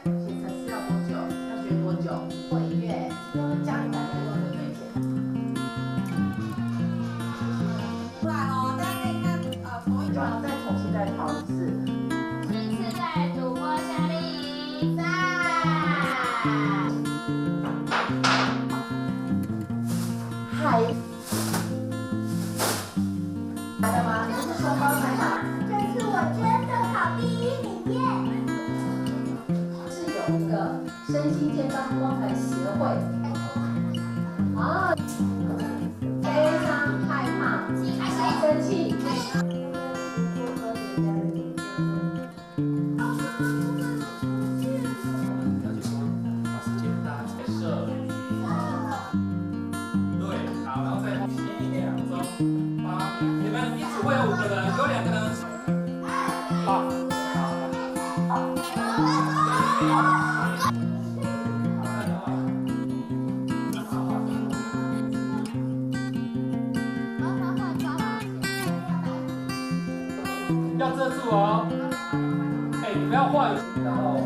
写程式要多久？要學多久？做音樂，因為家裡買的用的最簡單。出來咯，大家可以看，投影，然後再重新再跑一次。新世代主播夏令營讚！海來了嗎？你們是雙胞胎嗎？這次我真的考第一名耶！是有一個身心健康關懷協會啊，悲傷、害怕、生氣。了解說老師簡單設。對，好，然後再7秒鐘8秒，你們一組會有五個人，有兩個人。好。要遮住哦，哎，你不要換，然後。